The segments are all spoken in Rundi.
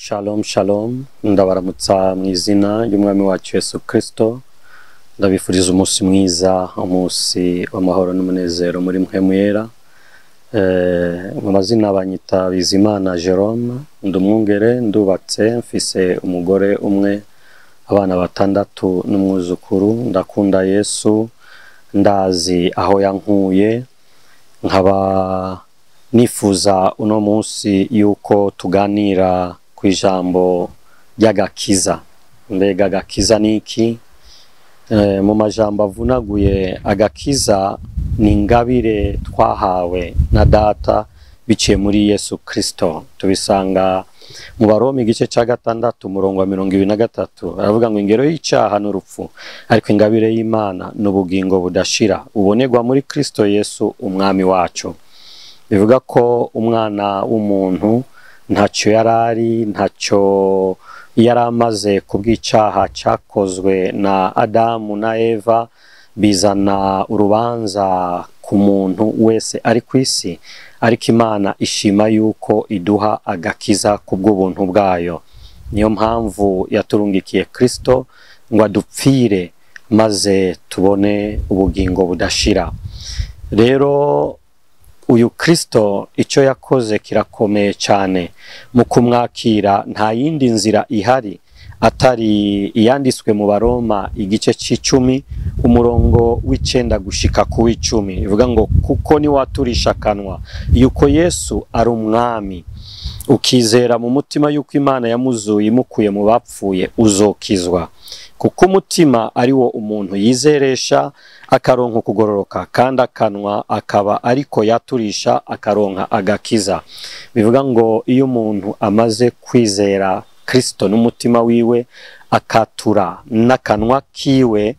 Shalom shalom, ndabaramutsa mu izina ry'Umwami wacu Yesu Kristo. Ndabifuriza umunsi mwiza, umunsi w'amahoro n'umunezero muri Mpwemu Yera. Mu mazina banyita Bizimana Jerome, ndi umwungere, ndubatse, mfise umugore umwe, abana batandatu n'umwuzukuru. Ndakunda Yesu, ndazi aho yankuye, nkaba nifuza uno munsi yuko tuganira ku ijambo ry'agakiza. Mbega agakiza ni iki? Mu majambo avunaguye, agakiza ni ingabire twahawe na Data biciye muri Yesu Kristo. Tubisanga mu Baroma igice cya 6 umurongo wa 23, aravuga ngo ingero y'icyaha n'urupfu, ariko ingabire y'Imana n'ubugingo budashira ubonerwa muri Kristo Yesu Umwami wacu. Bivuga ko umwana w'umuntu ntacyo yarari, ntacyo yaramaze kubw'icyaha cyakozwe na Adamu na Eva, bizana urubanza ku muntu wese ari ku isi, ariko Imana ishima yuko iduha agakiza kubw'ubuntu bwayo. Niyo mpamvu yaturungikiye Kristo ngo adupfire maze tubone ubugingo budashira. Rero uyu Kristo icyo yakoze kirakomeye cyane. Mu kumwakira nta yindi nzira ihari atari iyanditswe mu Baroma igice c'icumi umurongo w'icenda gushika ku w'icumi, ivuga ngo kuko ni waturisha akanwa yuko Yesu ari Umwami, ukizera mu mutima yuko Imana yamuzuye imukuye mu bapfuye, uzokizwa. Kuko umutima ari wo umuntu yizeresha akaronka ukugororoka, kandi akanwa akaba ariko yaturisha akaronka agakiza. Bivuga ngo iyo umuntu amaze kwizera Kristo n'umutima wiwe akatura n'akanwa kiwe,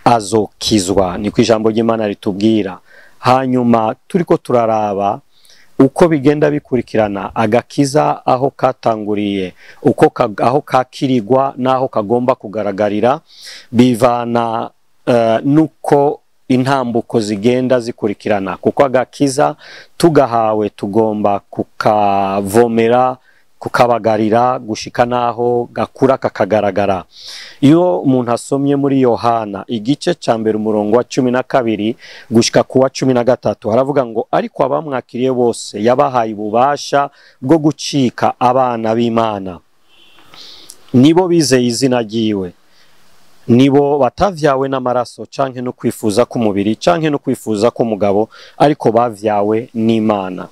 azokizwa. Niko ijambo ry'Imana ritubwira. Hanyuma turiko turaraba uko bigenda bikurikirana agakiza, aho katanguriye, uko aho kakirigwa n'aho kagomba kugaragarira, bivana nuko intambuko zigenda zikurikirana. Kuko agakiza tugahawe tugomba kukavomera, kukabagarira gushika naho gakura kakagaragara. Iyo umuntu asomye muri Yohana igice ca 1 umurongo wa 12 gushika ku wa 13, haravuga ngo ariko abamwakiriye bose yabahaye ububasha bwo gucika abana b'Imana, nibo bizeye izina ryiwe, nibo batavyawe n'amaraso canke no kwifuza k'umubiri canke no kwifuza k'umugabo, ariko bavyawe n'Imana.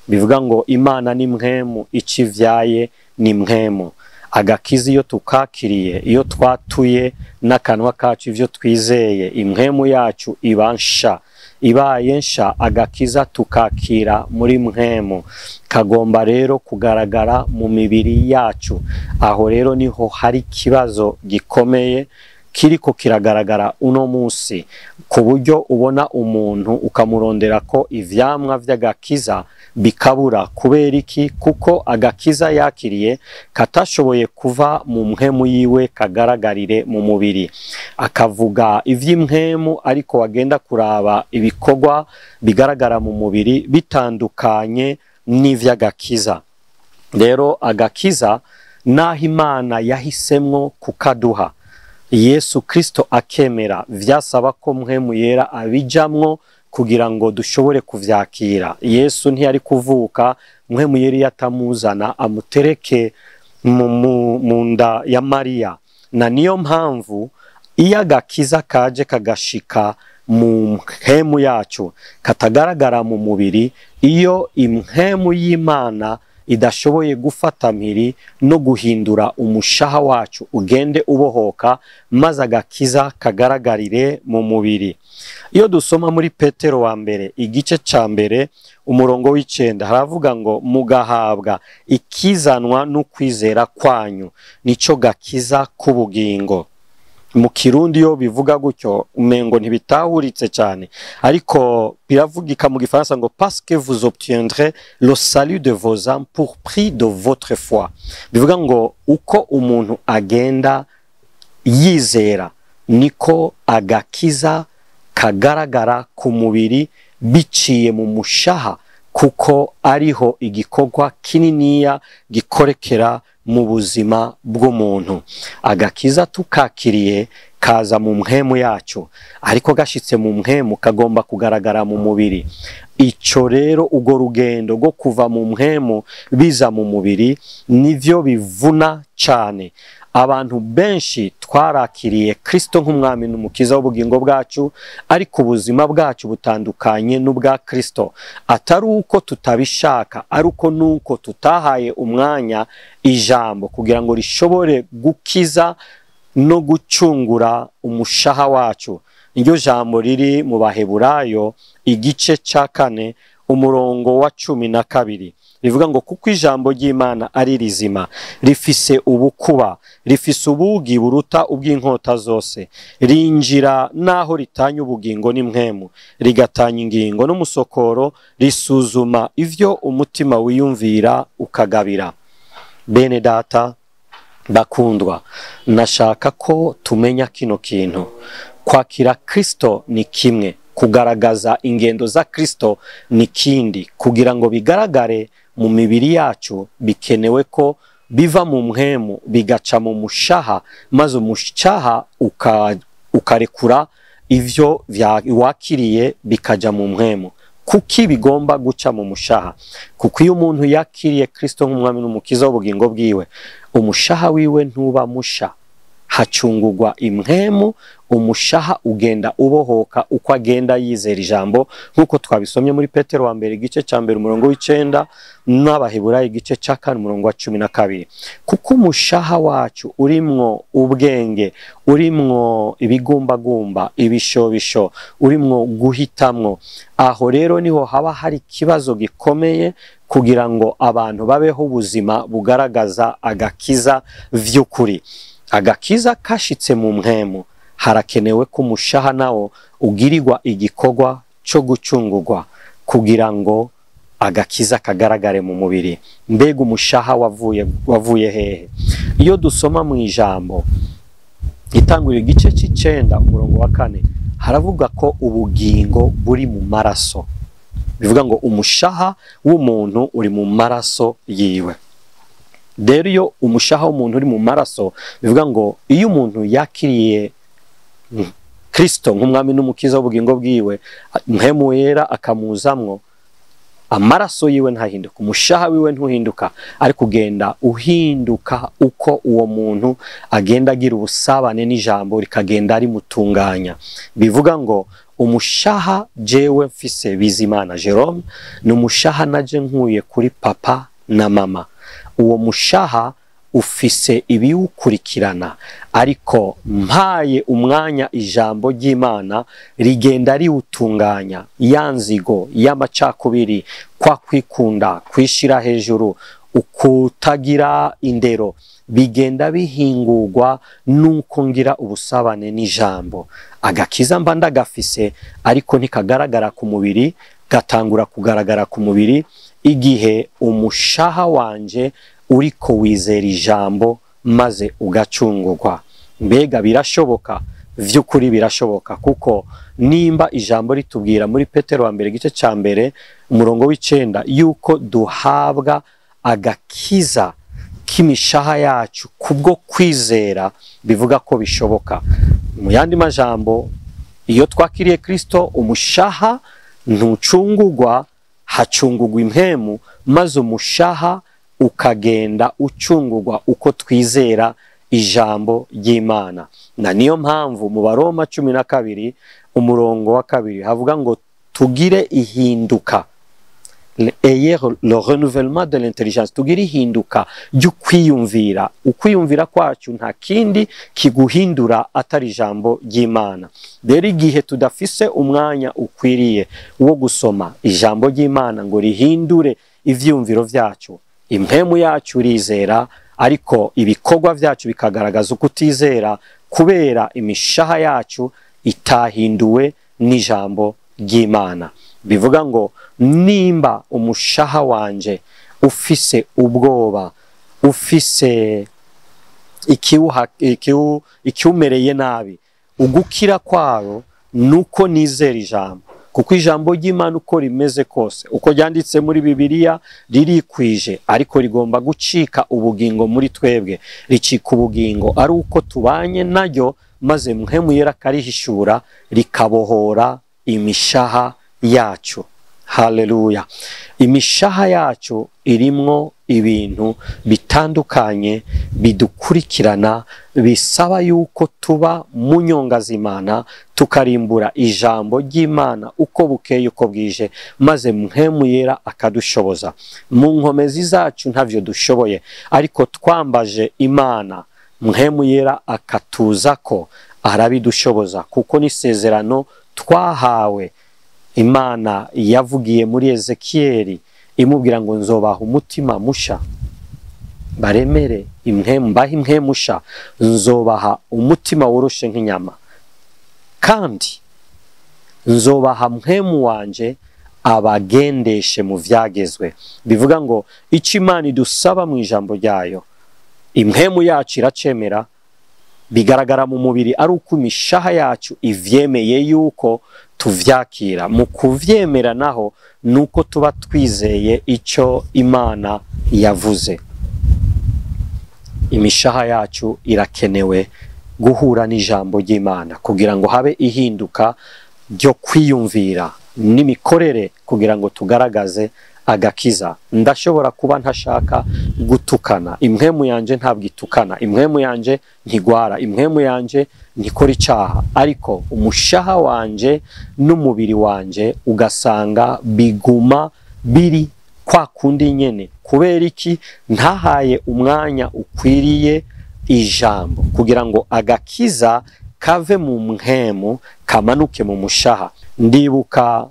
Bivuga ngo Imana ni mpwemu, icivyaye ni mpwemu. Agakiza iyo tukakiriye, iyo twatuye n'akanwa kacu ivyo twizeye, impwemu yacu iba nsha. Ibaye nsha, agakiza tukakira muri mpwemu, kagomba rero kugaragara mu mibiri yacu. Aho rero niho hari ikibazo gikomeye kiriko kiragaragara uno munsi, ku buryo ubona umuntu ukamurondera ko ivyamwa vy'agakiza bikabura. Kubera iki? Kuko agakiza yakiriye katashoboye kuva mu mpwemu yiwe kagaragarire mu mubiri. Akavuga ivy'impwemu, ariko wagenda kuraba ibikorwa bigaragara mu mubiri bitandukanye n'ivy'agakiza. Rero agakiza naho Imana yahisemwo kukaduha, Yesu Kristo akemera, vyasaba ko Mpwemu Yera abijamwo kugira ngo dushobore kuvyakira. Yesu ntiyari kuvuka Mpwemu Yera yatamuzana amutereke mu nda ya Mariya. Na niyo mpamvu iyo agakiza kaje kagashika mu mpwemu yacu katagaragara mu mubiri, iyo impwemu y'Imana idashoboye gufata mpiri no guhindura umushaha wacu ugende ubohoka, maze agakiza kagaragarire mu mubiri. Iyo dusoma muri Petero wa mbere igice ca 1 umurongo w'icenda, haravuga ngo mugahabwa ikizanwa n'ukwizera kwanyu, nico gakiza k'ubugingo. Mu Kirundi yo bivuga gutyo umengo ntibitahuritse cyane, ariko biravugika mu Gifaransa ngo parce que vous obtiendrez le salut de vos âmes pour prix de votre foi. Bivuga ngo uko umuntu agenda yizera niko agakiza kagaragara ku mubiri biciye mu mushaha kuko ariho igikorwa kininiya gikorekera mu buzima bw'umuntu. Agakiza tukakiriye kaza mu mpwemu yacu, ariko gashitse mu mpwemu kagomba kugaragara mu mubiri. Ico rero ugo rugendo rwo kuva mu mpwemu biza mu mubiri nivyo bivuna cane. Abantu benshi twarakiriye Kristo nk'umwami n'umukiza w'ubugingo bwacu, ariko ubuzima bwacu butandukanye n'ubwa Kristo. Atari uko tutabishaka, ariko nuko tutahaye umwanya ijambo kugira ngo rishobore gukiza no gucungura umushaha wacu. Iryo jambo riri mu Baheburayo igice ca 4 umurongo wa 12 rivuga ngo kuko ijambo ry'Imana ari rizima, rifise ubukuba, rifise ubugi buruta ubw'inkota zose, rinjira naho ritanya ubugingo n'impwemu, rigatanya ingingo n'umusokoro, risuzuma ivyo umutima wiyumvira ukagabira. Bene data bakundwa, nashaka ko tumenya kino kintu. Kwakira Kristo ni kimwe, kugaragaza ingendo za Kristo ni kindi. Kugira ngo bigaragare mu mibiri yacu bikenewe ko biva mu mpwemu bigaca mu mushaha, maze umushaha ukarekura ivyo wakiriye bikaja mu mpwemu. Kuki bigomba guca mu mushaha? Kuko iyo umuntu yakiriye Kristo nk'umwami n'umukiza w'ubugingo bwiwe, umushaha wiwe ntuba musha, hacungurwa impwemu. Umushaha ugenda ubohoka uko agenda yizera ijambo, nkuko twabisomye muri Petero wa mbere igice ca 1 umurongo w'9 n'Abaheburayo igice ca 4 umurongo wa 12. Kuko umushaha wacu urimwo ubwenge, urimwo ibigumbagumba, ibishobisho, urimwo guhitamwo. Aho rero niho haba hari ikibazo gikomeye kugira ngo abantu babeho ubuzima bugaragaza agakiza vy'ukuri. Agakiza kashitse mu mpwemu, harakenewe ko umushaha nawo ugirirwa igikorwa cyo gucungurwa kugira ngo agakiza kagaragare mu mubiri. Mbega umushaha wavuye hehe? Iyo dusoma mu ijambo Itanguriro igice c'9 umurongo wa 4 haravuga ko ubugingo buri mu maraso. Bivuga ngo umushaha w'umuntu uri mu maraso yiwe. Rero iyo umushaha w'umuntu uri mu maraso, bivuga ngo iyo umuntu yakiriye Kristo nk'umwami n'umukiza w'ubugingo bwiwe, mpwemu yera akamuzamwo, amaraso yiwe ntahinduka, umushaha wiwe ntuhinduka, ariko ugenda uhinduka uko uwo muntu agenda agira ubusabane n'ijambo rikagenda rimutunganya. Bivuga ngo umushaha jewe mfise Bizimana Jerome ni umushaha naje nkuye kuri papa na mama. Uwo mushaha ufise ibiwukurikirana, ariko mpaye umwanya ijambo ry'Imana rigenda riwutunganya. Ya nzigo y'amacakubiri, kwa kwikunda, kwishira hejuru, ukutagira indero, bigenda bihingurwa nuko ngira ubusabane n'ijambo. Agakiza mba ndagafise, ariko ntikagaragara ku mubiri, gatangura kugaragara ku mubiri igihe umushaha wanje uriko wizera ijambo maze ugacungurwa. Mbega birashoboka? Vy'ukuri birashoboka, kuko nimba ijambo ritubwira muri Petero wa mbere igice ca 1 umurongo w'9 yuko duhabwa agakiza k'imishaha yacu kubwo kwizera, bivuga ko bishoboka. Mu yandi majambo, iyo twakiriye Kristo umushaha ntucungurwa, hacungurwa impwemu, maze umushaha ukagenda ucungurwa uko twizera ijambo ry'Imana. Na niyo mpamvu mu Baroma 12 umurongo wa 2 havuga ngo tugire ihinduka, ayez le renouvellement de l'intelligence, tugire ihinduka ry'ukwiyumvira. Ukwiyumvira kwacu nta kindi kiguhindura atari ijambo ry'Imana. Rero igihe tudafise umwanya ukwiriye wo gusoma ijambo ry'Imana ngo rihindure ivyumviro vyacu, impwemu yacu rizera, ariko ibikorwa vyacu bikagaragaza ukutizera kubera imishaha yacu itahinduwe n'ijambo ry'Imana. Bivuga ngo nimba umushaha wanje ufise ubwoba, ufise ikiwumereye nabi, ugukira kwawo nuko nizera ijambo. Kuko ijambo ry'Imana uko rimeze kose, uko ryanditse muri Bibiliya, ririkwije, ariko rigomba gucika ubugingo muri twebwe. Ricika ubugingo ari uko tubanye naryo, maze Mpwemu Yera akarihishura, rikabohora imishaha yacu. Haleluya. Imishaha yacu irimwo ibintu bitandukanye bidukurikirana, bisaba yuko tuba mu nyongazimana, tukarimbura ijambo ry'Imana uko bukeye uko bwije, maze Mpwemu Yera akadushoboza. Mu nkomezi zacu ntavyo dushoboye, ariko twambaje Imana, Mpwemu Yera akatuza ko arabidushoboza, kuko n'isezerano twahawe. Imana yavugiye muri Ezekiyeli imubwira ngo nzobaha umutima musha, baremere impwemu, mbahe impwemu sha, nzobaha umutima woroshe nk'inyama, kandi nzobaha mpwemu wanje abagendeshe mu vyagezwe. Bivuga ngo icyo Imana idusaba mu ijambo ryayo, impwemu yacu iracemera, bigaragara mu mubiri ari uko imishaha yacu ivyemeye yuko tuvyakira. Mu kuvyemera naho nuko tuba twizeye icyo Imana yavuze. Imishaha yacu irakenewe guhura n'ijambo ry'Imana kugira ngo habe ihinduka ryo kwiyumvira n'imikorere, kugira ngo tugaragaze agakiza. Ndashobora kuba ntashaka gutukana, impwemu yanje ntabwo itukana, impwemu yanje ntigwara, impwemu yanje ntikora icaha, ariko umushaha wanje n'umubiri wanje ugasanga biguma biri kwa kundi nyene. Kubera iki? Ntahaye umwanya ukwiriye ijambo kugira ngo agakiza kave mu mpwemu kamanuke mu mushaha. Ndibuka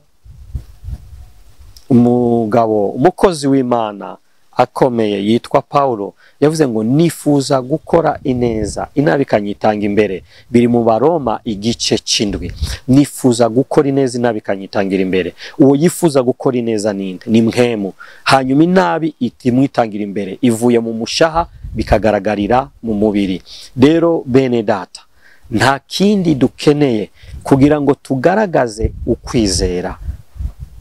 umugabo, umukozi w'Imana akomeye yitwa Paulo, yavuze ngo nifuza gukora ineza, inabi ikanyitanga imbere. Biri mu Baroma igice c'indwi. Nifuza gukora ineza, inabi ikanyitangira imbere. Uwo yifuza gukora ineza ninde? Ni mpwemu. Hanyuma inabi itimwitangira imbere, ivuye mu mushaha bikagaragarira mu mubiri. Rero bene data, nta kindi dukeneye kugira ngo tugaragaze ukwizera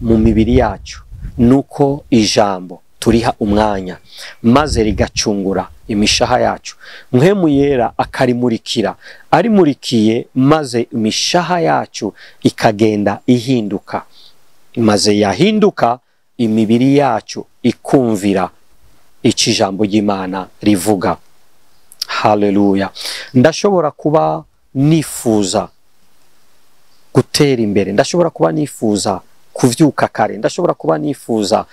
mu mibiri yacu, nuko ijambo turiha umwanya maze rigacungura imishaha yacu. Mpwemu Yera akarimurikira, arimurikiye maze imishaha yacu ikagenda ihinduka, maze yahinduka imibiri yacu ikumvira ico ijambo ry'Imana rivuga. Haleluya. Ndashobora kuba nifuza gutera imbere, ndashobora kuba nifuza kuvyuka kare, ndashobora kuba nifuza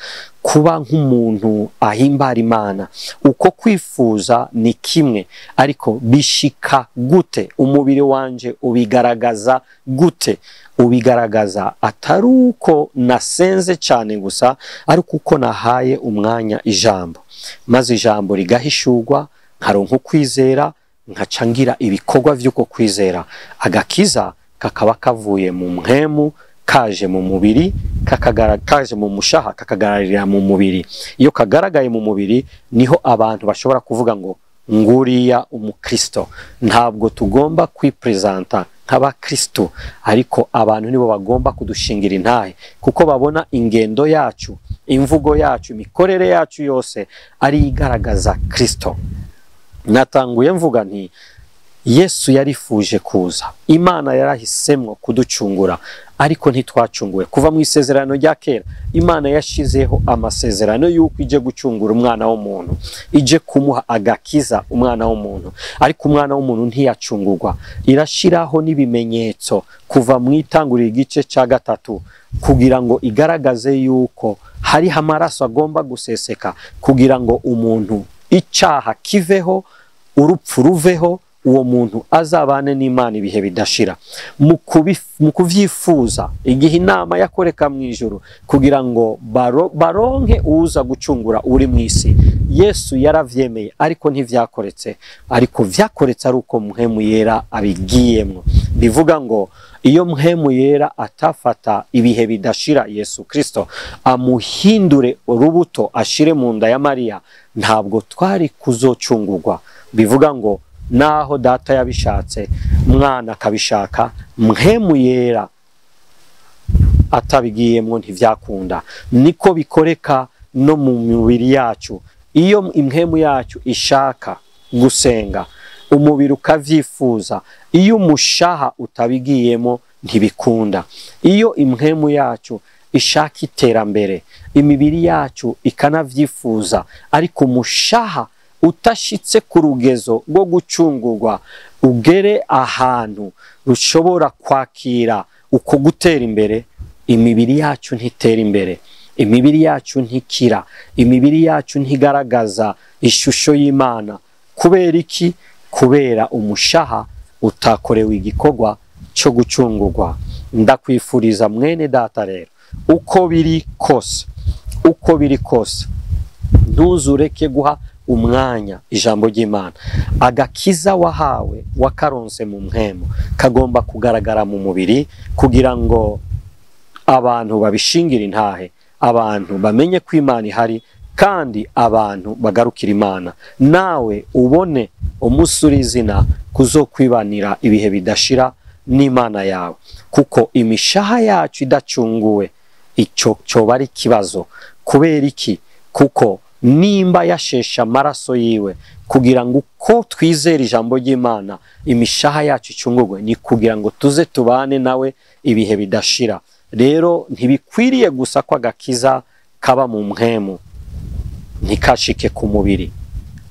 kuba nk'umuntu ahimbara Imana. Uko kwifuza ni kimwe, ariko bishika gute? Umubiri wanje ubigaragaza gute? Ubigaragaza atari uko nasenze cyane gusa, ariko uko nahaye umwanya ijambo, maze ijambo rigahishurwa, nkaronka ukwizera, nkacangira ibikorwa vy'uko kwizera. Agakiza kakaba kavuye mu mpwemu kaje mu mubiri, kaje mu mushaha, kakagaragarira mu mubiri. Iyo kagaragaye mu mubiri niho abantu bashobora kuvuga ngo nguriya umukristo. Ntabwo tugomba kwipresenta nk'abakristo, ariko abantu nibo bagomba kudushingira intahe, kuko babona ingendo yacu, imvugo yacu, imikorere yacu yose ari igaragaza Kristo. Natanguye mvuga nti Yesu yarifuje kuza, Imana yarahisemwo kuducungura, ariko ntitwacunguwe. Kuva mu isezerano rya kera, Imana yashizeho amasezerano yuko ije gucungura umwana w'umuntu, ije kumuha agakiza umwana w'umuntu, ariko umwana w'umuntu ntiyacungurwa. Irashiraho n'ibimenyetso kuva mu itanguriro igice ca 3 kugira ngo igaragaze yuko hariho amaraso agomba guseseka kugira ngo umuntu icaha kiveho, urupfu ruveho, uwo muntu azabane n'Imana ibihe bidashira. Mu kuvyifuza igihe inama yakoreka mu ijuru kugira ngo baronke uza gucungura uri mu isi, Yesu yaravyemeye, ariko ntivyakoretse. Ariko vyakoretse ari uko Mpwemu Yera abigiyemwo. Bivuga ngo iyo Mpwemu Yera atafata ibihe bidashira Yesu Kristo amuhindure urubuto ashire mu nda ya Mariya, ntabwo twari kuzocungurwa. Bivuga ngo naho data yabishatse, mwana akabishaka, Mpwemu Yera Atabigiyemwo ntivyakunda. Niko bikoreka no mu mibiri yacu. Iyo impwemu yacu ishaka gusenga, umubiri ukavyifuza, iyo umushaha utabigiyemo ntibikunda. Iyo impwemu yacu ishaka iterambere, imibiri yacu ikanavyifuza, ariko umushaha utashitse ku rugezo rwo gucungurwa ugere ahantu rushobora kwakira uko gutera imbere, imibiri yacu ntitera imbere, imibiri yacu ntikira, imibiri yacu ntigaragaza ishusho y'Imana. Kubera iki? Kubera umushaha utakorewe igikorwa cyo gucungurwa. Ndakwifuriza mwene data rero, uko biri kose, uko biri kose, ntuzureke guha umwanya ijambo ry'Imana. Agakiza wahawe wakaronse mu mpwemu kagomba kugaragara mu mubiri, kugira ngo abantu babishingira intahe, abantu bamenye ko Imana ihari, kandi abantu bagarukira Imana. Nawe ubone umunsi izina kuzokwibanira ibihe bidashira n'Imana yawe, kuko imishaha yacu idacunguwe ico cyoba ari ikibazo. Kubera iki? Kuko nimba yashesha amaraso yiwe kugira ngo uko twizera ijambo ry'Imana imishaha yacu icungurwe, ni kugira ngo tuze tubane nawe ibihe bidashira. Rero ntibikwiriye gusa ko agakiza kaba mu mpwemu ntikashike ku mubiri,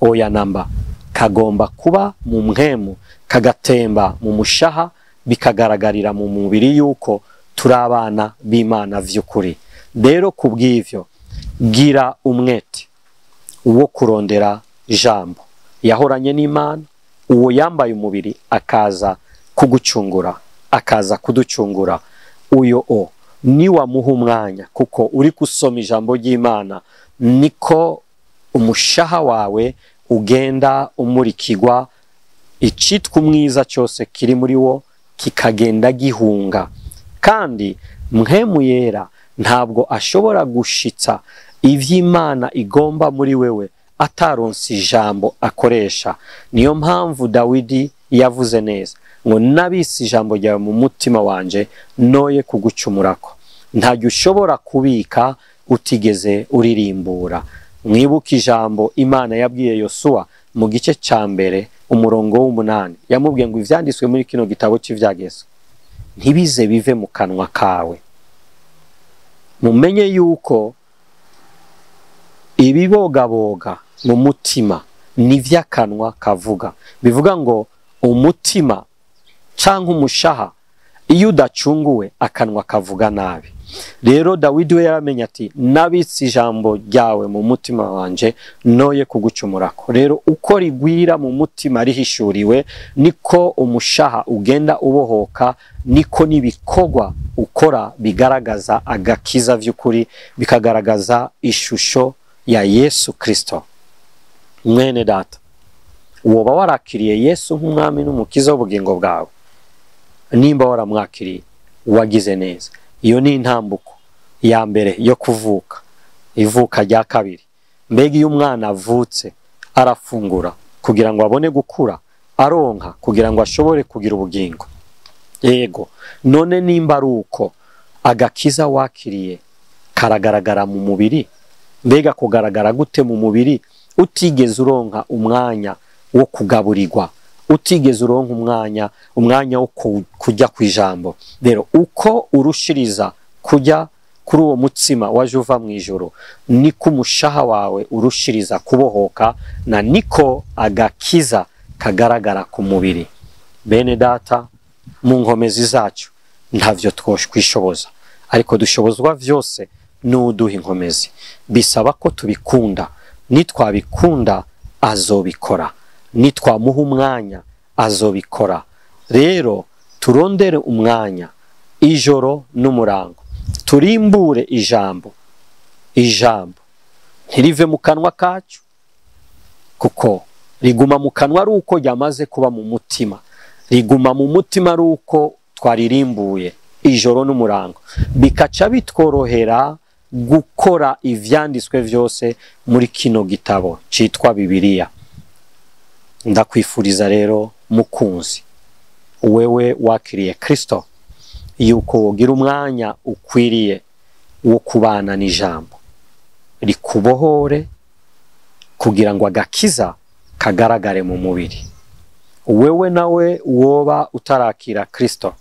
oya namba, kagomba kuba mu mpwemu kagatemba mu mushaha, bikagaragarira mu mubiri yuko turi abana b'Imana vy'ukuri. Rero kubw'ivyo, gira umwete wo kurondera ijambo yahoranye n'Imana, uwo yambaye umubiri akaza kugucungura, akaza kuducungura. Uyo o niwamuha umwanya, kuko uri gusoma ijambo ry'Imana, niko umushaha wawe ugenda umurikirwa, icitwa umwiza cyose kiri muri wo kikagenda gihunga. Kandi mpwemu yera ntabwo ashobora gushitsa ivy'Imana igomba muri wewe ataronse ijambo akoresha. Niyo mpamvu Dawidi yavuze neza ngo nabise ijambo ryawe mu mutima wanje noye kugucumurako. Ntajya ushobora kubika utigeze uririmbura. Mwibuke ijambo Imana yabwiye Yosuwa mu gice ca mbere umurongo w'8, yamubwiye ngo ivyanditswe muri kino gitabo c'ivyagezo ntibize bive mu kanwa kawe. Mumenye yuko ibibogaboga mu mutima nivyakanwa kavuga. Bivuga ngo umutima canke umushaha iyo udacunguwe akanwa kavuga nabi. Rero Dawidi we yaramenye ati nabitse ijambo ryawe mu mutima wanje noye kugucumurako. Rero uko rigwira mu mutima rihishuriwe, niko umushaha ugenda ubohoka, niko n'ibikorwa ukora bigaragaza agakiza vy'ukuri, bikagaragaza ishusho ya Yesu Kristo. Mwene data, woba warakiriye Yesu nk'umwami n'umukiza w'ubugingo bwawe? Nimba waramwakiriye, wagize neza. Iyo ni intambuko ya mbere yo kuvuka, ivuka rya kabiri. Mbega iyo umwana avutse arafungura kugira ngo abone gukura, aronka kugira ngo ashobore kugira ubugingo. Yego, none nimba ari uko agakiza wakiriye karagaragara mu mubiri, mbega kugaragara gute mu mubiri utigeze uronka umwanya wo kugaburirwa, utigeze uronka umwanya wo kujya ku ijambo? Rero uko urushiriza kujya kuri uwo mutsima waje uva mu ijoro, niko umushaha wawe urushiriza kubohoka, na niko agakiza kagaragara ku mubiri. Bene data, mu nkomezi zacu ntavyo twokwishoboza, ariko dushobozwa vyose n'uduha inkomezi. Bisaba ko tubikunda, nitwabikunda azobikora, nitwamuha umwanya azobikora. Rero turondere umwanya ijoro n'umurango, turimbure ijambo. Ijambo ntirive mu kanwa kacu, kuko riguma mu kanwa ari uko ryamaze kuba mu mutima, riguma mu mutima ari uko twaririmbuye ijoro n'umurango, bikaca bitworohera gukora ivyanditswe vyose muri kino gitabo citwa Bibiliya. Ndakwifuriza rero mukunzi, wewe wakiriye Kristo, yuko wogira umwanya ukwiriye wo kubana n'ijambo rikubohore, kugira ngo agakiza kagaragare mu mubiri. Wewe nawe woba utarakira Kristo,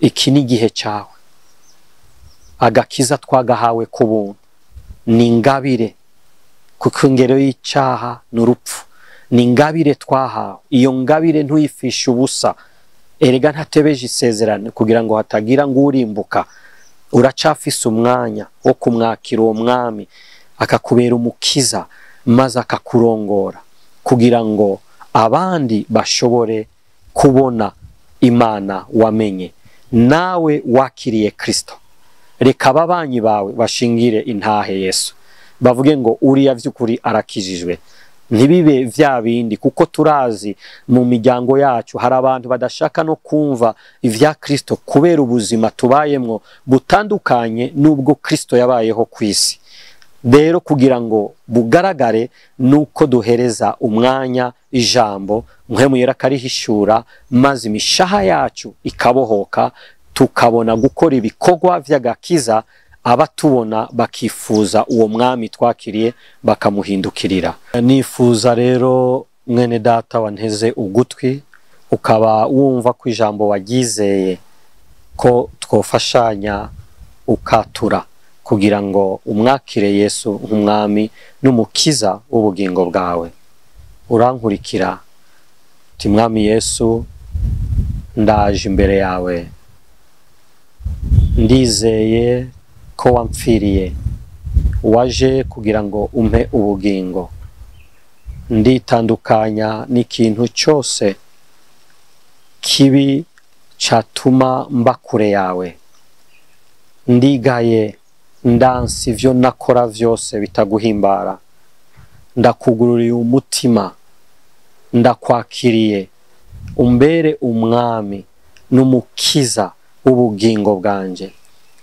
iki ni igihe cyawe. Agakiza twagahawe ku buntu, ni ingabire, kuko ingero y'icyaha ni urupfu. Ni ingabire twahawe, iyo ngabire ntuyifishe ubusa. Erega ntatebeje isezerano kugira ngo hatagira ngo urimbuka. Uracafise umwanya wo kumwakira uwo mwami, akakubera umukiza, maze akakurongora, kugira ngo abandi bashobore kubona Imana wamenye. Nawe wakiriye Kristo, reka ababanyi bawe bashingire intahe Yesu, bavuge ngo uriya vy'ukuri arakijijwe. Ntibibe vya bindi, kuko turazi mu miryango yacu hari abantu badashaka no kumva ivya Kristo kubera ubuzima tubayemwo butandukanye n'ubwo Kristo yabayeho ku isi. Rero kugira ngo bugaragare nuko duhereza umwanya ijambo, Mpwemu Yera akarihishura, maze imishaha yacu ikabohoka, tukabona gukora ibikorwa vy'agakiza, abatubona bakifuza uwo mwami twakiriye bakamuhindukirira. Nifuza rero mwene data wanteze ugutwi, ukaba wumva ko ijambo wagizeye, ko twofashanya ukatura kugira ngo umwakire Yesu nk'umwami n'umukiza w'ubugingo bwawe. Urankurikira uti: Mwami Yesu, ndaje imbere yawe, ndizeye ko wampfiriye, waje kugira ngo umpe ubugingo. Nditandukanya n'ikintu cyose kibi catuma mba kure yawe. Ndigaye, ndansi ivyo nakora vyose bitaguhimbara. Ndakugururiye umutima, ndakwakiriye, umbere umwami n'umukiza w'ubugingo bwanje.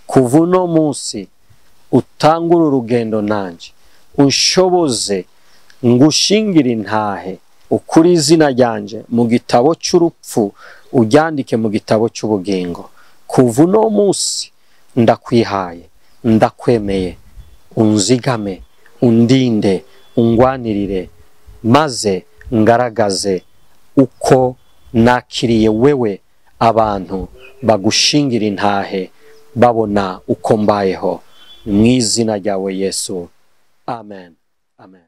Kuva uno munsi utangure urugendo nanje, unshoboze ngushingire intahe, ukuri izina ryanje mu gitabo cy'urupfu uryandike mu gitabo cy'ubugingo. Kuva uno munsi ndakwihaye, ndakwemeye, unzigame, undinde, ungwanirire, maze ngaragaze uko nakiriye wewe, abantu bagushingira intahe babona uko mbayeho. Mu izina ryawe Yesu, amen, amen.